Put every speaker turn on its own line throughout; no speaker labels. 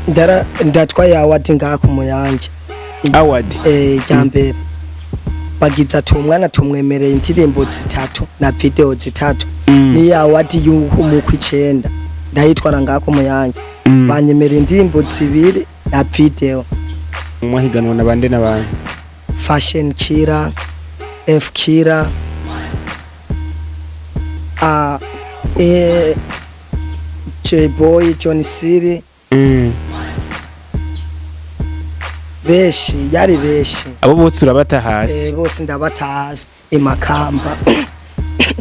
Ndara ndatwaye award ngaha ku Muyange.
Award?
Rya mbere bagize ati umwana tumwemereye indirimbo zitatu na video zitatu. Ni award y'umukwi icenda ndayitwara ngaha ku Muyange. Banyemereye indirimbo zibiri na video.
Mwahiganwa na bande n'abandi?
Fashion Killer, F Killer, a J Boy, John City. Beshi yari beshi.
Abo bose urabata hasi?
Bose ndabatazi, imakamba,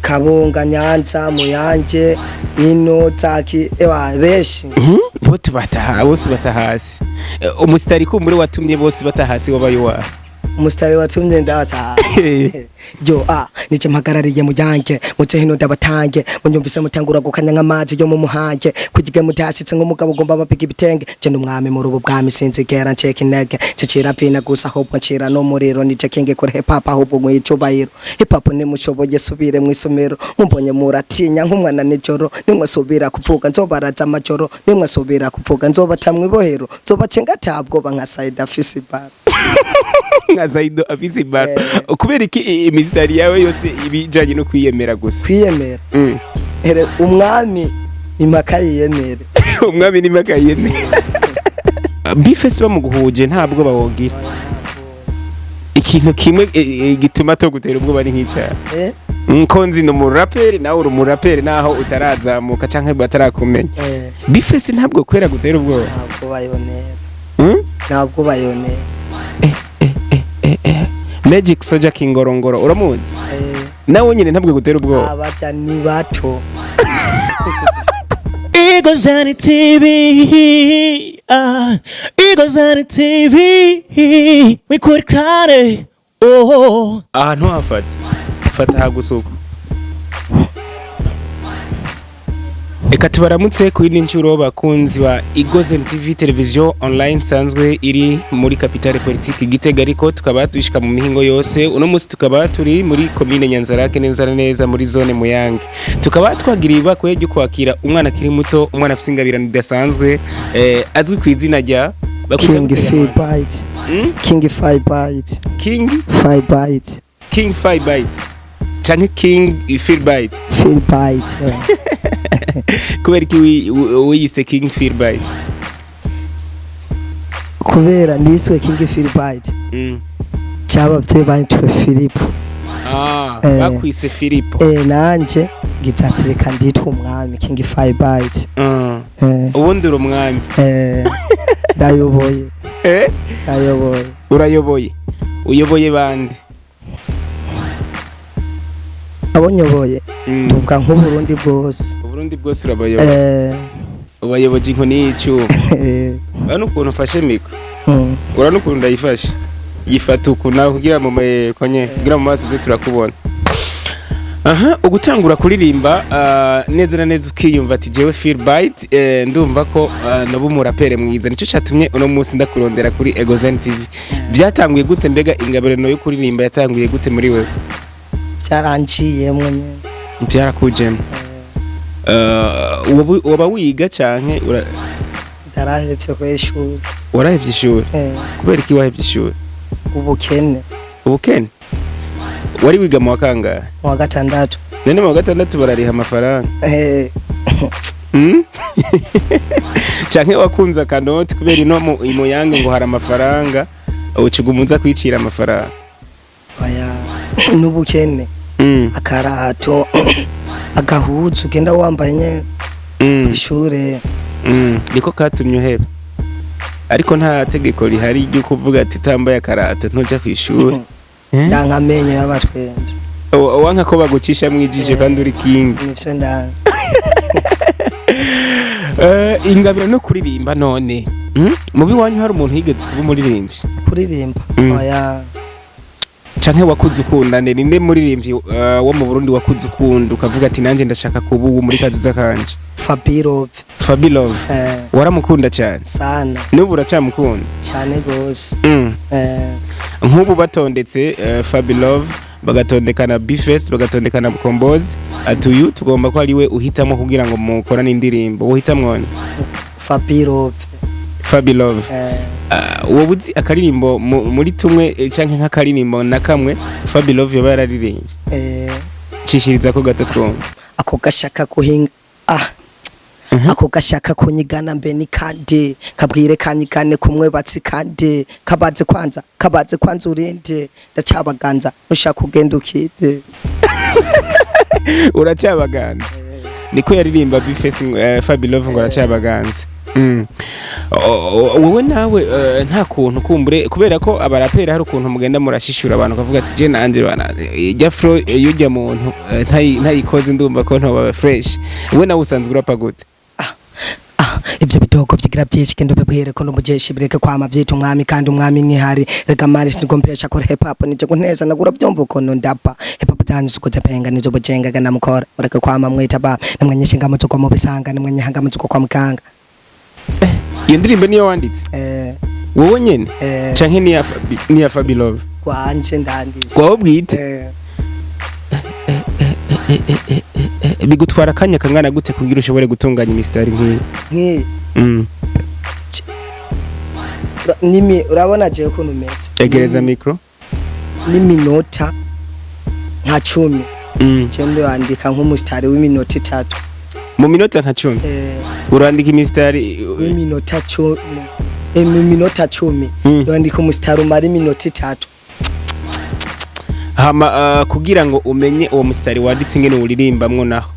Kabunga, Nyanza, Muyange, ino zaki, ewa beshi.
Bose bata, bose bata hasi. Umusitari kumbure watumye bose bata hasi wabaye wa
Umusitari watumye ndata yo a nije mpagarariye Muyange, muze hino ndabatange, munyumvise mutangura gukanya nk'amazi yo mu muhange, kugiga mutashitse nk'umugabo ugomba bapiga ibitenge. Je n'umwami muri ubu bwami, sinzigera nceka intege, ncicira vina gusa ahubwo ncira n'umuriro. Nije king kuri hip hop, ahubwo mwicubahiro hip hop nimushoboye subire mw'isomero. Mumbonye muratinya nk'umwana nijoro, nimwasubira kuvuga nzobaraza amajoro, nimwasubira kuvuga nzobata mw'ibohero, nzobacenga atabwoba nka Saida afise ibara.
Nka Saido afise ibara. Kubera iki imisitari yawe yose ibijanye no kwiyemera gusa?
Kwiyemera. Here umwami impaka yiyemere.
Umwami ni makayene. B-Face bamuguhuje ntabwo bawogira ikintu kimwe gituma to gutera ubwoba ni nk'icyaha? Ko nzi ni umuraperi, nawe uri umuraperi naho utarazamuka canke batarakumenya. B-Face ntabwo kwera gutera ubwoba?
Ntabwo bayonera. Ntabwo bayonera.
Magic Soja Kingorongoro uramuzi?
Eh.
Nawe nyine ntabwo gutera ubwoba?
Abarya ni bato.
Eagles on the TV, ah, Eagles on the TV, we could cry, oh.
Aha ntuhafate, fata hagusuka. Reka tubaramutse ku yindi nshuro bakunzi ba Igozen TV, televiziyo online isanzwe iri muri capitale politique Gitega, ariko tukaba dushika mu mihingo yose. Uno munsi tukaba turi muri komine Nyanzarake, neza na neza muri zone Muyange. Tukaba twagiriye ibakwe ryo kwakira umwana akiri muto, umwana afite ingabirano idasanzwe, azwi ku izina rya bakwita
King
gute?
Five Bytes. King Five Bytes.
King
Five Bytes.
King Five Byte canke King Phil Byte?
Phil Bytes, yeah.
Kubera iki wiyise King Phil Byte?
Kubera niswe King Phil Bytes, cyabavyeyi banyitwe Philip.
Ah, bakwise Filipo.
Nanje ngize reka nditwe umwami King Five Bytes.
Ubundi uri umwami?
Ndayoboye.
Eh?
Ndayoboye.
Urayoboye, uyoboye bande?
Abo nyoboye, tuvuga nk'Uburundi bwose.
Uburundi bwose urabayoboye? Ubayoboje inkoni y'icuma. Urabona ukuntu ufashe mikoro? Urabona ukuntu ndayifashe? Yifata uku nawe kugira mu konye, kugira mu maso ze turakubona. Aha ugutangura kuririmba neza na neza ukiyumva ati jewe Phil Byte, ndumva ko nabo umurapere mwiza, nicyo cyatumye uno munsi ndakurondera kuri Egozen TV. Byatanguye gute? Mbega ingabirano yo kuririmba yatanguye gute muri wewe?
Byaranciyemwo nyene.
Byarakujemo? Woba wiga canke
Ndarahevye kw'ishuri.
Warahevye ishuri? Kubera iki wahevye ishuri?
Ubukene.
Ubukene? Wari wiga mu wa kangahe?
Mu wa gatandatu.
None mu wa gatandatu barariha amafaranga? Canke wakunze akanoti kubera ino mu Imuyange ngo hari amafaranga, ucuguma uza kwicira amafaranga?
Oya, n'ubukene. Akarato, agahuzu ugenda wambaye nyene ishure.
Niko katumye uheba? Ariko nta tegeko rihari ryo kuvuga ati utambaye akarato ntuja kw'ishuri. Eh?
Ndanka amenyo y'abatwenzi.
Wanka ko bagucisha mwijisho? Kandi uri king.
Nivyo ndanka.
Ingabiro no kuririmba none? Mubi wanyu hari umuntu yigeze kuba umuririmbyi?
Kuririmba? Oya.
Canke wakuze ukunda nde? Ninde muririmbyi wo mu Burundi wakuze ukunda ukavuga ati nanjye ndashaka kuba ubu muri kazoza kanje?
Fabirove.
Fabilove? Waramukunda cyane?
Sana.
N'ubu uracamukunda?
Cyane gose.
Nk'ubu batondetse Fabilove, bagatondekana B-Face, bagatondekana Kombozi, ati uyu tugomba ko ari we uhitamo kugira ngo mukorane indirimbo, uhitamwo nde?
Fabirove.
Fabi Love. Wowe uzi akaririmbo muri tumwe, canke nk'akaririmbo na kamwe Fabi Love yoba yararirimbye? Cishiriza ko gato twumva.
Ako gashaka kuhinga, ah, ako gashaka kunyigana mbe ni kandi kabwire kanyigane kumwe batsi kandi kabaze kwanza, kabaze kwanza urinde ndacabaganza nushaka kugenda ukide.
Uracyabaganza, niko yaririmba Bface, Fabi Love ngo aracyabaganza. Wowe nawe, nta kuntu kumbure, kubera ko abaraperi hari ukuntu mugenda murashishura abantu ukavuga ati je nanje bana ijya flow yujya muntu, ntayikoze ndumva ko ntoba fresh. Wowe nawe usanzwe urapa gute?
Ah, ivyo bidogo vyigira vyinshi, genda ubibwire ko n'umujeshi bireke kwama vyita umwami kandi umwami ntihari. Rega mari singompesha ko hip hop nije kunteza nagura byumva ukuntu ndapa hip hop zanyu suko japenga nizo bujenga gana mukora mureke kwama mwita ba nimwe nyishinga muzuko mu bisanga nimwe nyihanga muzuko kwa muganga.
Iyo ndirimbo niyo wanditse? Wowe nyene?
Eh.
Canke niya Fabi Love?
Kwanje ndanditse.
Kwawe bwite?
Eh.
Bigutwara akanya kangana gute kugira ushobore gutunganya imisitari nk'iyi?
Nk'iyi? Nimi urabona jewe ukuntu umeze.
Egereza micro.
N'iminota nka 10. Je ndandika nk'umusitari w'iminota 3.
Mu minota nka 10?
Eh.
Urandika imisitari?
W'iminota 10, mu minota 10. Ndandika umusitari umara iminota 3.
Hama kugira ngo umenye uwo musitari wanditse ingene uririmbamwo, naho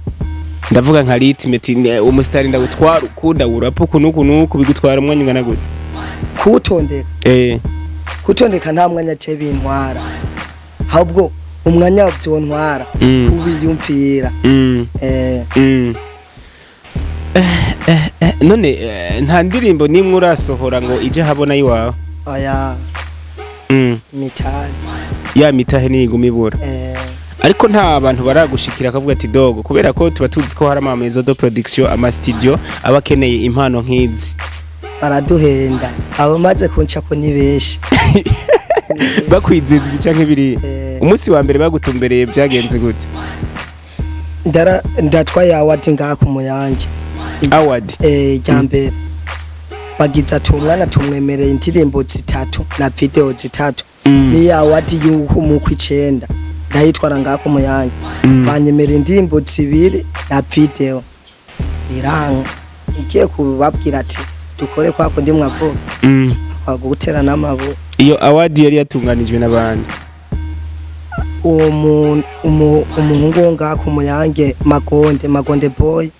ndavuga nka rythme ati umusitari ndawutwara uku, ndawurapa uku n'uku n'uku, bigutwara umwanya ungana gute?
Kuwutondeka?
Eh.
Kutondeka nta mwanya ce bintwara, ahubwo umwanya vyontwara kuwiyumvira.
None nta ndirimbo nimwe urasohora ngo ije habona iwawe?
Oya. Mitahe.
Ya mitahe niyiguma ibura. Ariko nta bantu baragushikira akavuga ati dogo, kubera ko tuba tuzi ko hari ama maison de production, ama studio aba akeneye impano nk'izi?
Baraduhenda, abamaze kuncako ni benshi.
Bakwizeza ibi canke biriya?
Eh.
Umunsi wa mbere bagutumbereye byagenze gute?
Ndara ndatwaye award ngaha ku Muyange.
Award?
Rya mbere bagize ati umwana tumwemereye indirimbo zitatu na video zitatu. Ni award y'uko mu kwicenda ndayitwara ngaha ku Muyange. Banyemerera indirimbo zibiri na video, biranga. Ugiye kubabwira ati dukore kwa kundi mwavuga, kwagutera n'amabuye.
Iyo award yari yatunganijwe n'abandi?
Uwo umuhungu wo ngaha ku Muyange, Magonde, Magonde Boy.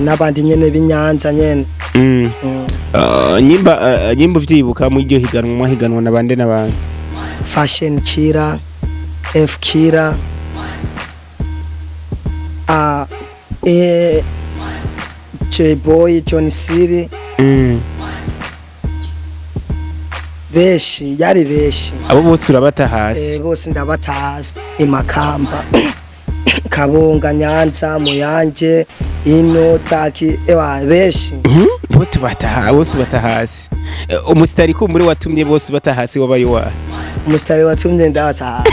N'abandi nyene b'Inyanza nyene.
Nyimba uvyibuka, mu iryo higanwa mwahiganwa na bande n'abandi?
Fashion Kira, F Kira, a J Boy, John City. Beshi yari beshi.
Abo bose urabata hasi?
Bose ndabatazi, Imakamba, Kabunga, Nyanza, Muyange, ino Zaki, ewa beshi.
Bose bata hasi. Umusitari kumbure watumye bose bata hasi wabaye wa
Umusitari watumye ndata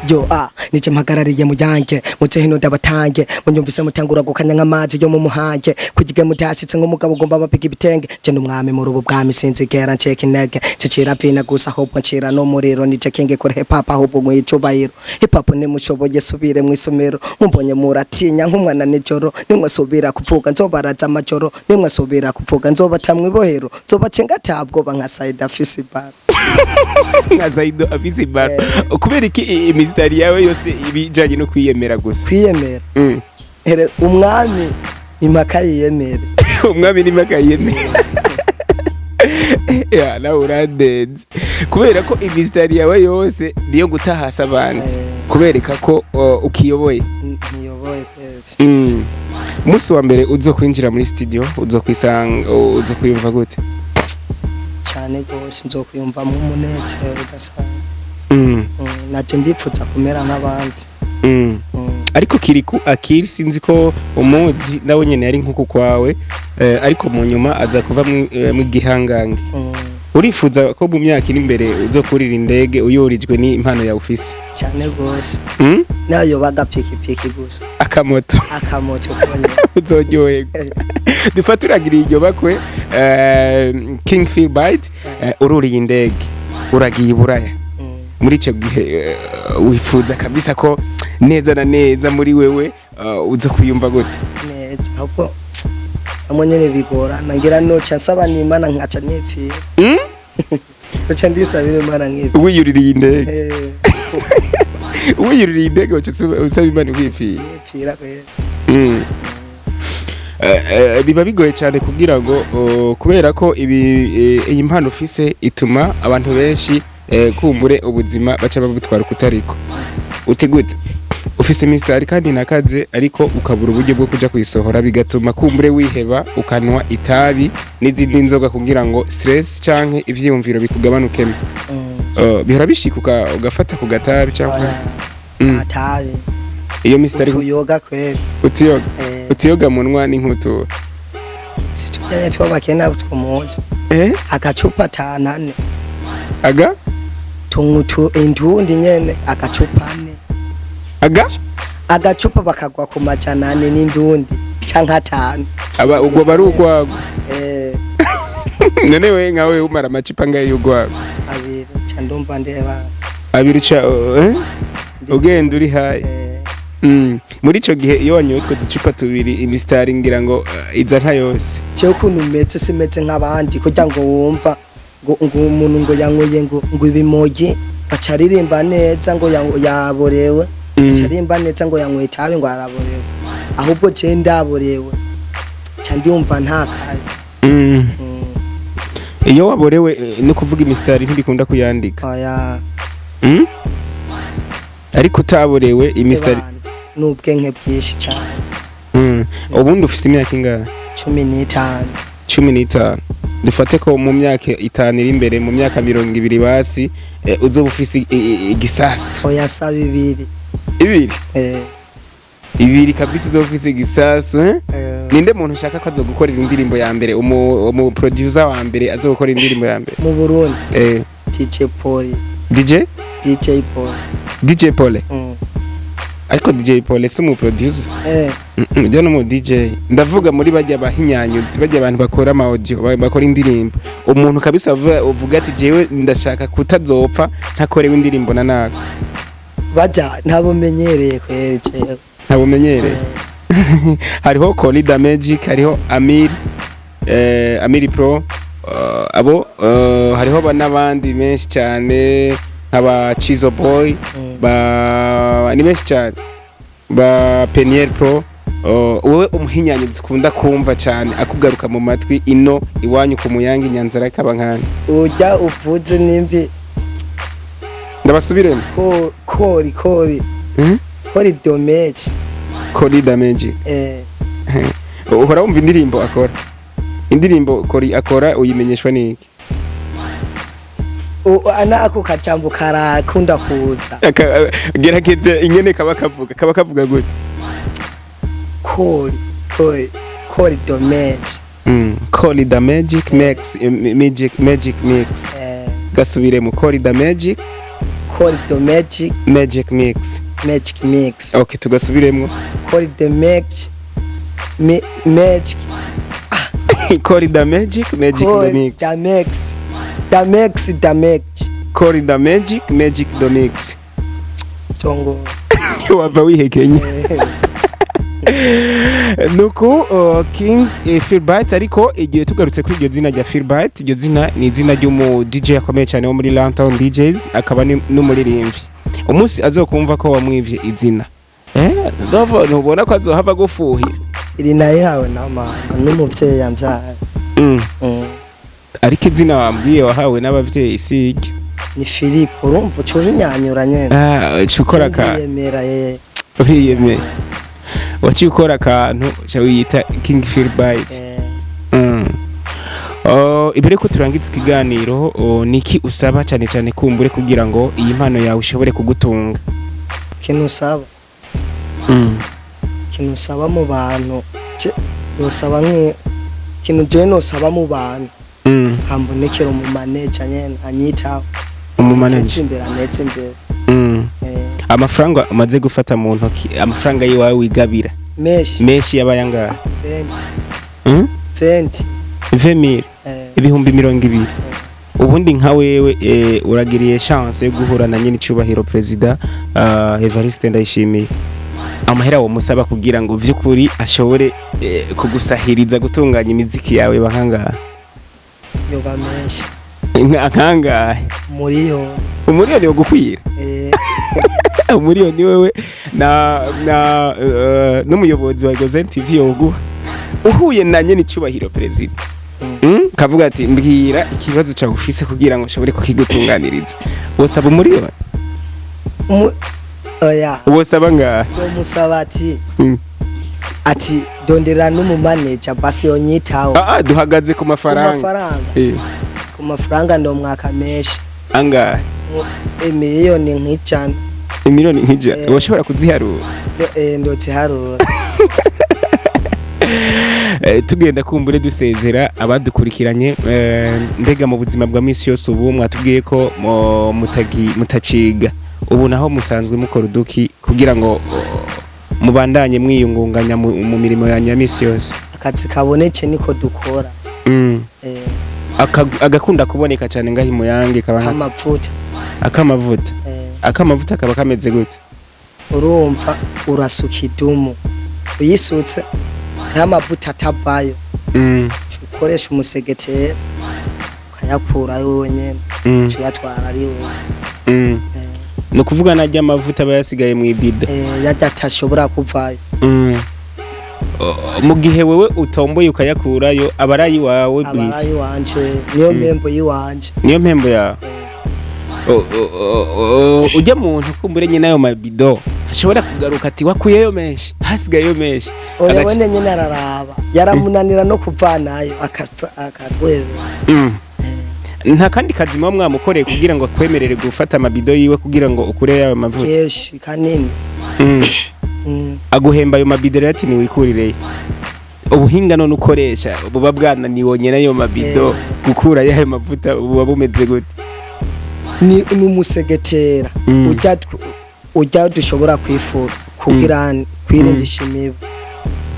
yo, ah, nije mpagarariye muyange muze hino ndabatange munyumvise mutangura gukanya nk'amazi yo mu muhange kugiga mutashitse nk'umugabo ugomba bapiga ibitenge. Je n'umwami muri ubu bwami, sinzigera nceka intege, ncicira vina gusa ahubwo ncira n'umuriro. Nije kinge kuri hip hop ahubwo mwicubahiro. Hip hop nimushoboye subire mw'isomero, mumbonye muratinya nk'umwana nijoro. Nimwasubira kuvuga nzobaraza amajoro, nimwasubira kuvuga nzobata mw'ibohero, nzobacenga atabwoba nka Saida afise ibara.
Nka Saido afise ibara. Kubera iki imisitari yawe yose ibijanye no kwiyemera gusa?
Kwiyemera. Here umwami impaka yiyemere.
Umwami ni makayemera ya nawe urandenze, kubera ko imisitari yawe yose niyo gutahasa abandi, kubereka ko ukiyoboye.
Ntiyoboye kwezi.
Umunsi wa mbere uzo kwinjira muri studio uzokwisanga, uzokwiyumva gute?
Cyane rwose, nzokwiyumvamo umunezero udasanzwe. Naje ndipfuza kumera nk'abandi.
Ariko Kiriku Akiri, sinzi ko umuzi, nawe nyene yari nkuku kwawe, ariko mu nyuma aza kuva mu gihangange. Urifuza ko mu myaka iri imbere uzokurira indege uyorijwe n'impano yawe ufise?
Cyane rwose.
Mm?
Nayo bagapikipiki gusa.
Akamoto.
Akamoto konyene.
Uzoryoherwa. Dufate uragiriye iryo bakwe, King Philbite, ururiye indege uragiye i Buraya. Muri icyo gihe wifuza kabisa ko neza na neza muri wewe uza kuyumva gute?
Neza, ahubwo amwe nyene bigorana, ngira noca nsaba n'Imana nkaca nipfira. Noca ndisabira Imana nkipfira.
Wiyuririye indege?
Eh.
Wiyuririye indege uca usaba Imana ukipfira?
Nipfira kweli.
Biba bigoye cyane kugira ngo kubera ko ibi iyi mpano ufise ituma abantu benshi kumbure ubuzima baca babutwara kutariko uti gute ufise imisitari kandi nakaze, ariko ukabura uburyo bwo kuja kuyisohora, bigatuma kumbure wiheba ukanwa itabi n'izindi nzoga kugira ngo stress canke ivyiyumviro bikugabanukemo. Bihora bishika ugafata ku gatabi canke?
Oya. Atabi.
Iyo misitari?
Utuyoga kweli.
Utuyoga?
Eh.
Utuyoga munwa ni nk'utu?
Situjanye tw'abakene twumuzi. Agacupa tanane.
Aga?
Tunywa intundi nyene, agacupa ane.
Aga?
Agacupa bakagwa ku 400 n'indundi canke 5.
Aba ubwo bari urwagwa?
Eh.
None we nkawe umara amacupa angahe y'urwagwa?
2, ca ndumva ndeba.
2 uca ugenda uri hayi?
Eh.
Muri ico gihe iyo wanyoye utwo ducupa tubiri, imisitari ngira ngo iza nka yose.
Jewe ukuntu meze simeze nk'abandi kugira ngo wumva ngo umuntu ngo yanyweye ngo ibimogi baca aririmba neza ngo yaborewe, baca aririmba neza ngo yanyweye itabi ngo araborewe. Ahubwo je ndaborewe ca ndumva ntakaye.
Iyo waborewe no kuvuga imisitari ntibikunda kuyandika?
Oya.
Ariko utaborewe imisitari?
Ebana, n'ubwenge bwinshi cyane.
Ubundi ufise imyaka ingahe?
15.
15. Dufate ko mu myaka 5 iri imbere, mu myaka 20 basi, uzoba ufise igisasu?
Oya, saba 2.
2?
Eh.
2 kabisa uzoba ufise igisasu, eh?
Eh.
Ninde muntu ushaka ko azogukorera indirimbo ya mbere, umu producer wa mbere azogukorera indirimbo ya mbere?
Mu Burundi?
Eh.
DJ Paul.
DJ?
DJ Paul.
DJ Paul? Ariko DJ Paul si umu producer.
Eh.
Ujya no mu DJ, ndavuga muri bajya bahinyanyuzi, bajya abantu bakora ama audio, bakora indirimbo, umuntu kabisa uvuga ati jewe ndashaka kutazopfa ntakorewe indirimbo na nako.
Bajya ntabumenyereye kweri jewe.
Ntabumenyereye?
Eh.
Hariho Colida Magic, hariho Amir, Amir Pro, abo hariho n'abandi benshi cyane nk'aba Chizo Boy. Ba ni benshi cyane, ba Peniel Pro. Wowe umuhinyanyuzi ukunda kumva cyane akugaruka mu matwi ino iwanyu ku Muyange Nyanzara akaba nkana?
Ujya uvuze nimbi.
Ndabasubiremo.
Ko kori kori. Kori dometi.
Colida Magic?
Eh.
Uhora wumva indirimbo akora? Indirimbo Kori akora uyimenyeshwa n'iki?
Ana ako kajambo karakunda kuza.
Gerageza ingene kaba kavuga gute?
Kori kori kori dometi.
Call the Magic Mix, Magic Mix.
Eh.
Gasubiremo: Call the Magic.
Kori the Magic.
Magic Mix.
Magic Mix.
Okay, tugasubiremo.
Kori the Magic Magic.
Call the Magic Magic the
Kori
Mix.
The Mix, the Mix, the Mix.
Call the Magic Magic the Mix.
Tongo.
Wava wihekenye. Nuko King Philbert, ariko igihe tugarutse kuri iryo zina rya Philbert, iryo zina ni izina ry'umu DJ akomeye cyane wo muri Runtown DJs, akaba n'umuririmbyi. Umunsi azokumva ko wamwivye izina, uzova ntubona ko azohava gufuhira?
Iri nayihawe na mama n'umuvyeyi yamvyaye.
Ariko izina wambwiye wahawe n'abavyeyi si iryo.
Ni Philippe, urumva uca uhinyanyura nyene.
Ah, uca ukora ka
Ndiyemera ye.
Uriyemeye, waciye ukora akantu uca wiyita King Philbert.
Eh.
Imbere ko turangiza ikiganiro, niki usaba cyane cyane kumbure kugira ngo iyi mpano yawe ishobore kugutunga?
Ikintu usaba, ikintu usaba mu bantu, nosaba ikintu jewe nosaba mu bantu, hambonekera umu manager nyene anyitaho.
Umu manager.
Anteze imbere, anteze imbere.
Amafaranga umaze gufata mu ntoki, amafaranga yiwawe wigabira?
Menshi.
Menshi yabaye angahe?
20.
Hmm?
20.
20,000?
Eh.
20,000. Ubundi nka wewe uragiriye chance yo guhura na nyine icubahiro perezida Evariste Ndayishimiye, amahera wo musaba kugira ngo vy'ukuri ashobore kugusahiriza gutunganya imiziki yawe bakangahe?
Yoba menshi.
Nkangahe?
Miliyoni.
Umuriyoni wo gukwira?
Eh.
Umuriyoni wewe na n'umuyobozi wa Gozen TV yoguha uhuye na nyene icubahiro perezida, kavuga ati: "Mbwira ikibazo cyawe ufise kugira ngo nshobore kukigutunganiriza", wosaba umuriyoni?
Oya.
Wosaba ngahe?
Yomusaba ati ati dondera n'umumaneja basi yonyitaho.
Ah, duhagaze ku
Ku
mafaranga.
mafaranga. Ku mafaranga ndomwaka menshi.
Angahe?
Miliyoni nk'ijana.
Imiliyoni nk'ijana?
Eh.
Woshobora kuziharura?
Ndoziharura.
Tugenda kumbure dusezera abadukurikiranye, mbega mu buzima bwa misi yose ubu mwatubwiye ko mutaciga ubu, naho musanzwe mukora uduki kugira ngo mubandanye mwiyungunganya mu mirimo yanyu ya misi yose?
Akazi kaboneke niko dukora.
Agakunda kuboneka cyane ngaho imuyange kaba
K'amavuta.
Akamavuta? Akamavuta kaba kameze gute?
Urumva urasuka idumu, uyisutse hariho amavuta atavayo. Ukoresha umusegetera ukayakurayo wenyene. Uyatwara ari wewe.
Ni ukuvuga najya amavuta aba yasigaye mu ibido?
Yarya atashobora kuvayo.
Mu gihe wewe utomboye ukayakurayo aba ari ayiwawe
Aba
bwite?
ari iwanje, niyo mpembo yiwanje.
Niyo mpembo yawe. Ujya muntu kumbure nyine ayo mabido ashobora kugaruka ati: "Wakuyeyo menshi, hasigayeyo menshi."
Oya, wene nyene araraba yaramunanira no kuvanayo akagwebera.
Nta kandi kazi muba mwamukoreye kugira ngo akwemerere gufata amabido yiwe kugira ngo ukure yayo mavuta?
Kenshi kanini.
Aguhemba ayo mabido rero ati: "Niwikurireyo." Ubuhinga none ukoresha buba bwananiwe nyene ayo mabido gukura yayo mavuta buba bumeze gute?
Ni umusegetera. Ujya dushobora kwifura kugira kwirindisha imibu,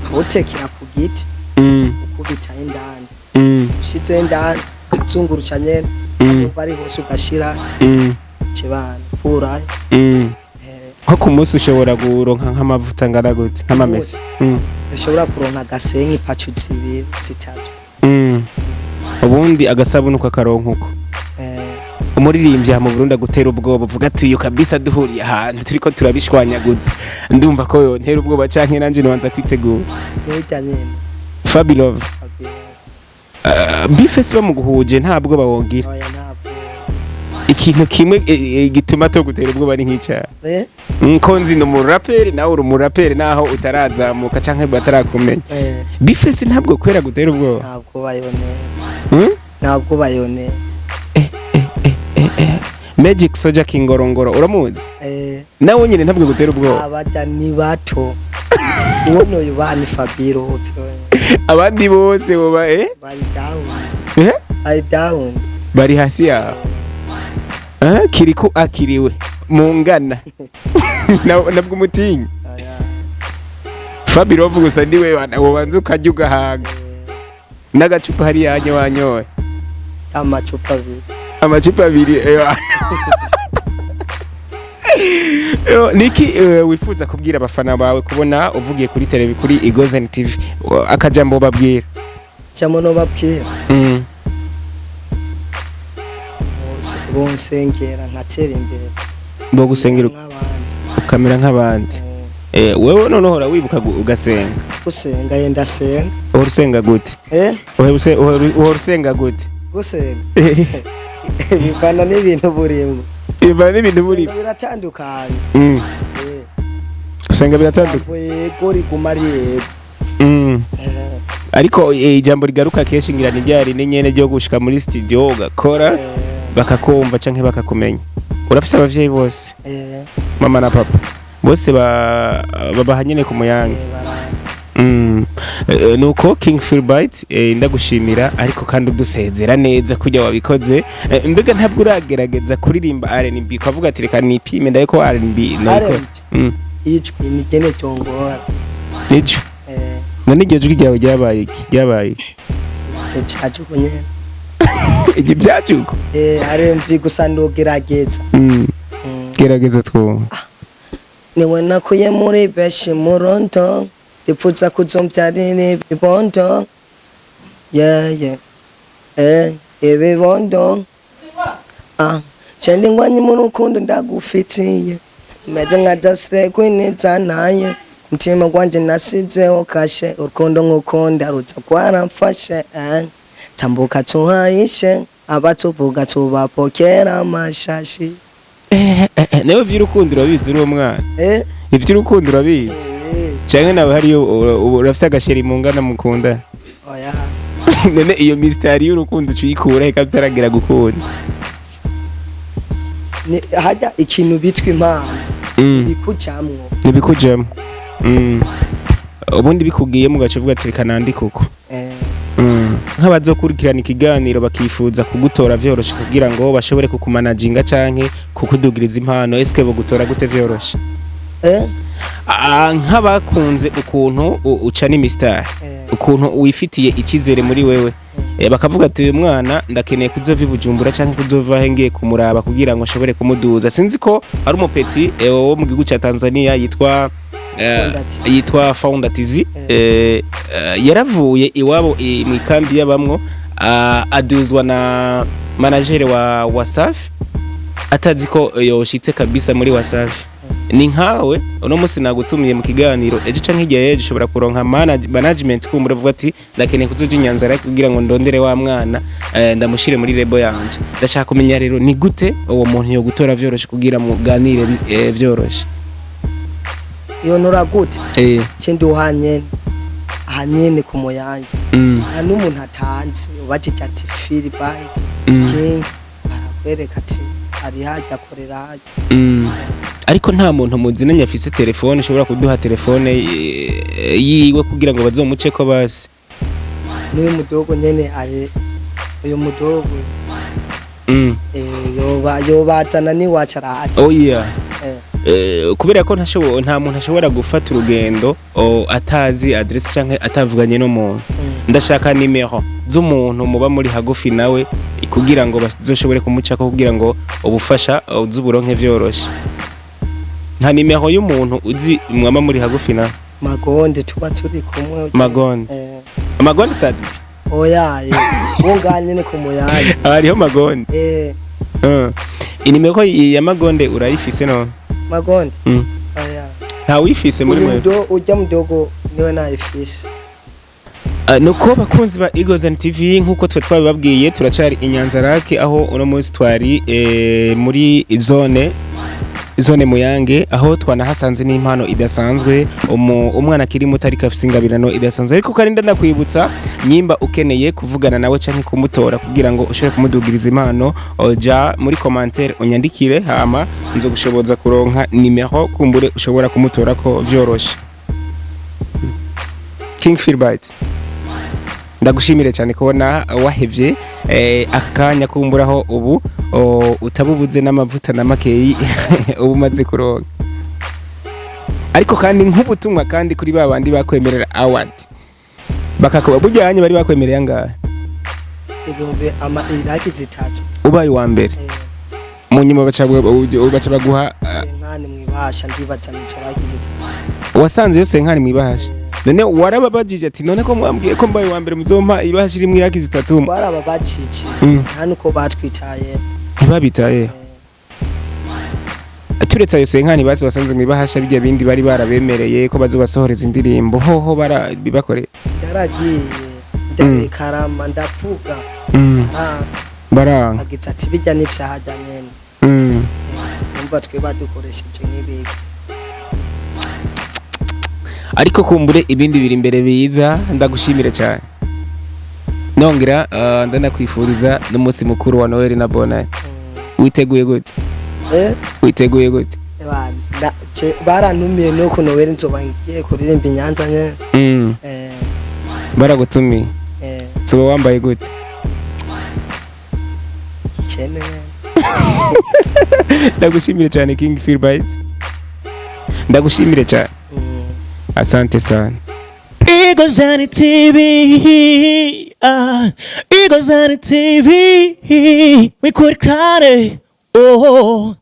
ukawutekera ku giti, ukubita indani, ushize indani ukazunguruca nyene, aho ari hose ugashira kibana kurayo.
Nko ku munsi ushobora kuronka nk'amavuta angana gute, nk'amamesa?
Ushobora kuronka agasenyi pacu zibiri, zitatu.
Ubundi agasabuni ukakaronka uko? Umuririmbyi aha mu Burundi agutera ubwoba uvuga ati: "Uyu kabisa duhuriye ahantu turiko turabishwanyaguza, ndumva ko yontera ubwoba canke nanje nobanza kwitegura"?
Nirya nyene.
Fabilove?
Fabio.
Bifesi bamuguhuje nta bwoba wogira?
Oya, ntabwo.
Ikintu kimwe gituma togutera ubwoba ni nk'icyaha? Ko nzi ni umuraperi, nawe uri umuraperi naho utarazamuka canke batarakumenya. Bifesi ntabwo kwera gutera ubwoba?
Ntabwo bayonera. Ntabwo bayonera.
Magic Soja Kingorongoro uramuzi? Nawe nyine ntabwo gutera ubwoba?
Abaja ni bato, uwo noyo ni Fabiro.
Abandi bose boba
Bari down. Bari down.
Bari hasi yawe. Kiriku akiriwe mungana nabwo umutinya?
Oya.
Fabiro gusa niwe wobanza ukarya ugahaga n'agacupa hariya hanye wanyoye.
Amacupa abiri.
Amacupa abiri. Niki wifuza kubwira abafana bawe kubona uvugiye kuri televi, kuri Igozen TV, akajambo babwira?
Cyamo no babwira, bonsengera nkatera imbere.
Bo gusengera
nk'abandi.
Ukamera nk'abandi. Wewe noneho uhora wibuka ugasenga?
Gusenga yenda senga.
Uhora usenga gute? Uhora usenga gute?
Gusenga bivana n'ibintu burimwo.
Bivana n'ibintu buri
Gusenga biratandukanye.
Gusenga biratandukanye.
Ijambo yego riguma ari yego.
Ariko ijambo rigaruka kenshi ngira ni ryari ni nyene ryo gushika muri studio ugakora bakakumva canke bakakumenya. Urafise abavyeyi bose?
Eh.
Mama na papa bose babaha nyene ku Muyange? Nuko King Philbright, ndagushimira, ariko kandi udusezera neza kujya wabikoze. Mbega ntabwo uragerageza kuririmba R&B ukavuga ati: "Reka nipime ndaye ko R&B nayikora"?
R&B? Ijwi nigene ryongora.
Ejo.
Eh.
None iryo jwi ryawe ryabaye iki? Ryabaye iki?
Ivyo vyaje uko nyene.
Ibyo byaje uko?
Eh, ari mvi gusa ndogerageza.
Gerageza twumva.
Niwe nakuye muri benshi murondo, ripfuza kuzomvyarira ibibondo, yeah yeah eh, ibibondo. Ah, cendi ngwanyi mu rukundo ndagufitiye, meze nka Jasire kwinizanaye, umutima gwanje nasizeho kashe, urukundo nkukunda ruza rwaramfashe. Eh, tambuka tuhayishe, abatuvuga tubapokera amashashi.
Nawe iby'urukundo urabizi uri umwana?
Eh.
Iby'urukundo urabizi?
Eh.
Canke nawe hariyo urafise agasheri mungana mukunda?
Oya.
None iyo mistari y'urukundo uca uyikura he kandi utaragira gukunda?
Ni hajya ikintu bitwa impano bikujamwo.
Ntibikujemo. Ubundi bikugiyemo ugaca uvuga ati reka nandike uko.
Eh.
Nk'abazokurikirana ikiganiro bakifuza kugutora vyoroshe kugira ngo bashobore kukumanaginga canke kukudugiriza impano, eske bogutora gute vyoroshe?
Eh.
Ah, nk'abakunze ukuntu uca n'imisitari, ukuntu wifitiye icyizere muri wewe, bakavuga ati uyu mwana ndakeneye kuzova i Bujumbura canke kuzova aho ngiye kumuraba kugira ngo nshobore kumuduza. Sinzi ko ari umupeti wo mu gihugu ca Tanzania yitwa
Founder TZ.
Yitwa Founder TZ. Yaravuye iwabo mu ikambi y'abamwo, aduzwa na manager wa Wasafi atazi ko yoshitse kabisa muri Wasafi. Ni nkawe uno munsi nagutumiye mu kiganiro, ejo canke hirya y'ejo ushobora kuronka management kumbura uvuga ati ndakeneye kuzoja i Nyanza kugira ngo ndondere wa mwana, ndamushire muri label yanje. Ndashaka kumenya rero ni gute uwo muntu yo gutora vyoroshe kugira muganire vyoroshe.
Iyo ntora gute? Cende uhanyene ahanyene ku Muyange. Nta n'umuntu atanzi, ubajije ati Philbyte King, barakwereka ati ari hajya, akorera hajya.
Ariko nta muntu muzinanye afise telefone ushobora kuduha telefone yiwe kugira ngo bazomuce ko basi?
N'uyu mudogo nyene ari uyu mudogo. Yoba yobazana n'iwacu arahaza.
Oh yeah.
Eh.
Kubera ko nta muntu ashobora gufata urugendo atazi adresse canke atavuganye n'umuntu. Ndashaka nimero z'umuntu muba muri hagufi nawe kugira ngo bazoshobore kumucako kugira ngo ubufasha uzuburonke vyoroshe. Nta nimero y'umuntu uzi mwama muri hagufi nawe?
Magonde tuba turi kumwe.
Magonde?
Eh.
Magonde Sadbi?
Oya, uwo ngaha nyene ku Muyange.
Hariho Magonde?
Eh.
Inimero ya Magonde urayifise no?
Magonde? Oya.
Nta wifise muri
Uyu
mwe?
Urya mudogo niwe nayifise.
Nuko bakunzi ba Eagles and TV, nkuko twe twabibabwiye, turacari i Nyanza-Lac aho uno munsi twari muri zone Muyange, aho twanahasanze n'impano idasanzwe, umwana akiri muto ariko afise ingabirano idasanzwe. Ariko kandi ndanakwibutsa, nyimba ukeneye kuvugana nawe canke kumutora kugira ngo ushobore kumudugiriza impano, oja muri commentaire unyandikire, hama nzogushoboza kuronka nimero kumbure ushobora kumutora ko vyoroshe. King Philbyte, ndagushimire cyane kubona wahevye aka kanya kumburaho ubu utabubuze n'amavuta na makeyi ubu umaze kuronka. Ariko kandi nk'ubutumwa kandi kuri ba bandi bakwemerera award bakakuba bujyanye, bari bakwemereye angahe?
Ibihumbi ama iraki 3.
Ubaye uwa mbere?
Eh.
Mu nyuma baca baguha
50 mwibasha, ndibaza nico raki 3.
Wasanze yose nkani mwibahasha? None warababajije ati none ko mwambwiye ko mbaye uwa mbere muzompa ibahasha irimwo iraki 3?
Twaraba bacici. Nta nuko batwitaye.
Ntibabitaye. Turetse ayo senkani basi wasanze mwibahasha, bijya bindi bari barabemereye ko bazobasohoreza indirimbo hoho barabibakoreye?
Ndaragiye, ndarekarama, ndavuga.
Baranga.
Agize ati bijya n'ivyahajya nyene. Umva, twe badukoresheje nk'ibiki.
Ariko kumbure ibindi biri imbere biza. Ndagushimire cyane, nongera ndanakwifuriza n'umunsi mukuru wa Noel na Bonane. Witeguye gute?
Eh.
Witeguye gute?
Barantumiye no ku Noel, nzoba ngiye kuririmba i Nyanza nyene. Eh.
Baragutumiye?
Eh.
Tuba wambaye gute?
Gikene.
Ndagushimire cyane, King Philbyte, ndagushimire cyane. Asante sana.
Eagles on the TV, Eagles on the TV, we could cry. Oh.